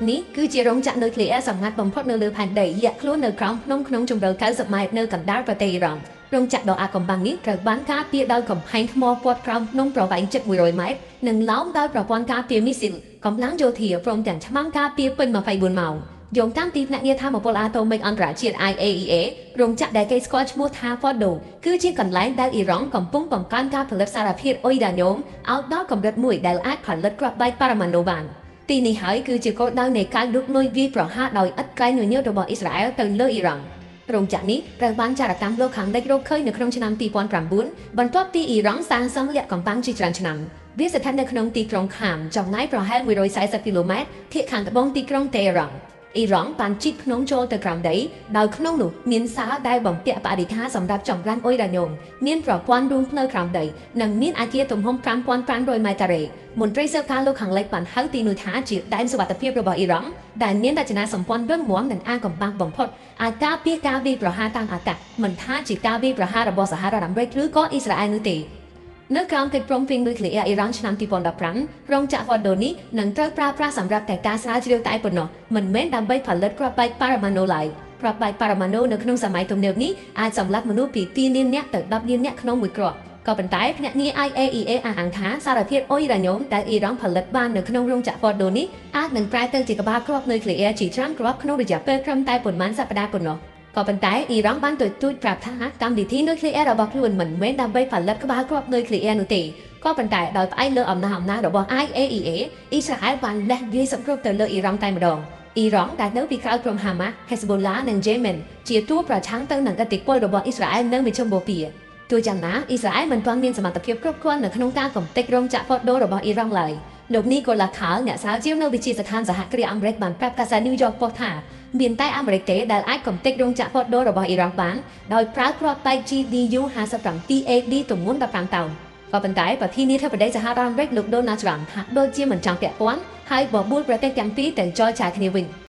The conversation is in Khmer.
នេះគឺជារោងចក្រនុយក្លេអ៊ែរសម្ងាត់បំផុតនៅលើផែនដីលាក់ខ្លួននៅក្រោមភ្នំក្នុងជម្រៅ90ម៉ែត្រនៅកណ្ដាលប្រទេសអ៊ីរ៉ង់រោងចក្រដ៏អាថ៌កំបាំងនេះត្រូវបានការពារដោយកំផែងថ្មព័ទ្ធក្រោមភ្នំប្រវែងជិត100ម៉ែត្រនិងឡោមដោយប្រព័ន្ធការពារមីស៊ីលកម្លាំងយោធាព្រមទាំងឆ្មាំការពារពេញ24ម៉ោងយោងតាមទីភ្នាក់ងារថាមពលអាតូមិកអន្តរជាតិ IAEA រោងចក្រដែលគេស្គាល់ឈ្មោះថា Fordo គឺជាកន្លែងដែលអ៊ីរ៉ង់កំពុងបង្កើនការផលិតសារធាតុអ៊ុយរ៉ាញ៉ូមឲ្យដល់កម្រិតមួយដែលអាចផលិតគ្រាប់បែកប៉ារ៉ាម៉ាណូបាន ទីនេះហើយគឺជាគោលដៅនៃការលុកលុយវាយប្រហារដោយឥតក្រែងញញើតរបស់អ៊ីស្រាអែលទៅលើអ៊ីរ៉ង់រោងចក្រនេះត្រូវបានចារកម្មលោកខាងលិចរកឃើញនៅក្នុងឆ្នាំ2009បន្ទាប់ពីអ៊ីរ៉ង់សាងសង់លាក់កំបាំងជាច្រើនឆ្នាំវាស្ថិតនៅក្នុងទីក្រុងខាមចម្ងាយប្រហែល140គីឡូម៉ែត្រភាគខាងត្បូងទីក្រុងតេហរ៉ង់អ៊ីរ៉ង់បានជីកភ្នំចូលទៅក្រោមដីដោយក្នុងនោះមានសាលដែលបំពាក់បរិក្ខារសម្រាប់ចម្រាញ់អ៊ុយរ៉ាញ៉ូមមានប្រព័ន្ធរួមផ្លូវក្រោមដីនិងមានអគារទំហំ5500ម៉ែត្រការ៉េមន្ត្រីស៊ើបការលោកខាងលិចបានហៅទីនោះថាជាដែនសុវត្ថិភាពរបស់អ៊ីរ៉ង់ដែលមានរចនាសម្ព័ន្ធរឹងមាំនិងអាថ៌កំបាំងបំផុតអាចការពារការវាយប្រហារតាមអាកាសមិនថាជាការវាយប្រហាររបស់សហរដ្ឋអាមេរិកឬក៏អ៊ីស្រាអែលនោះទេនៅក្រោមកិច្ចព្រមព្រៀងនុយក្លេអ៊ែរអ៊ីរ៉ង់ឆ្នាំ2015រោងចក្រ Fordo នេះនឹងត្រូវប្រើប្រាស់សម្រាប់តែការស្រាវជ្រាវតែប៉ុណ្ណោះមិនមែនដើម្បីផលិតគ្រាប់បែកប៉ារ៉ាម៉ាណូឡើយគ្រាប់បែកប៉ារ៉ាម៉ាណូនៅក្នុងសម័យទំនើបនេះអាចសម្លាប់មនុស្សពី2លាននាក់ទៅ10លាននាក់ក្នុងមួយគ្រាប់ក៏ប៉ុន្តែភ្នាក់ងារ IAEA អះអាងថាសារធាតុអ៊ុយរ៉ាញ៉ូមដែលអ៊ីរ៉ង់ផលិតបាននៅក្នុងរោងចក្រ Fordo នេះអាចនឹងប្រែទៅជាក្បាលគ្រាប់នុយក្លេអ៊ែរជាច្រើនគ្រាប់ក្នុងរយៈពេលត្រឹមតែប៉ុន្មានសប្តាហ៍ប៉ុណ្ណោះក៏ប៉ុន្តែអ៊ីរ៉ង់បានទទូចប្រាប់ថាកម្មវិធីនុយក្លេអ៊ែររបស់ខ្លួនមិនមែនដើម្បីផលិតក្បាលគ្រាប់នុយក្លេអ៊ែរនោះទេក៏ប៉ុន្តែដោយផ្អែកលើអំណះអំណាងរបស់ IAEA អ៊ីស្រាអែលបានលះវាយសង្គ្រប់ទៅលើអ៊ីរ៉ង់តែម្ដងអ៊ីរ៉ង់ដែលនៅពីក្រោយក្រុមហាម៉ាស់ ហេស្បូឡានិងយេម៉ិនជាតួប្រឆាំងទៅនឹងឥទ្ធិពលរបស់អ៊ីស្រាអែលនៅមជ្ឈិមបូព៌ាទោះយ៉ាងណាអ៊ីស្រាអែលមិនទាន់មានសមត្ថភាពគ្រប់គ្រាន់នៅក្នុងការកម្ទេចរោងចក្រ Fordo របស់អ៊ីរ៉ង់ឡើយលោកនីកូឡាខាលអ្នកស្រាវជ្រាវនៅវិទ្យាស្ថានសហគ្រាសអាមេរិកបានប្រាប់កាសែត New York Post ថាមានតែអាមេរិកទេដែលអាចកម្ទេចរោងចក្រ Fordo របស់អ៊ីរ៉ង់បានដោយប្រើគ្រាប់បែក GDU 57 AD ទម្ងន់15តោនក៏ប៉ុន្តែប្រធានាធិបតីសហរដ្ឋអាមេរិកលោក Donald Trump ហាក់ដូចជាមិនចង់ពាក់ព័ន្ធហើយបបួលប្រទេសទាំងពីរទៅចរចាគ្នាវិញ។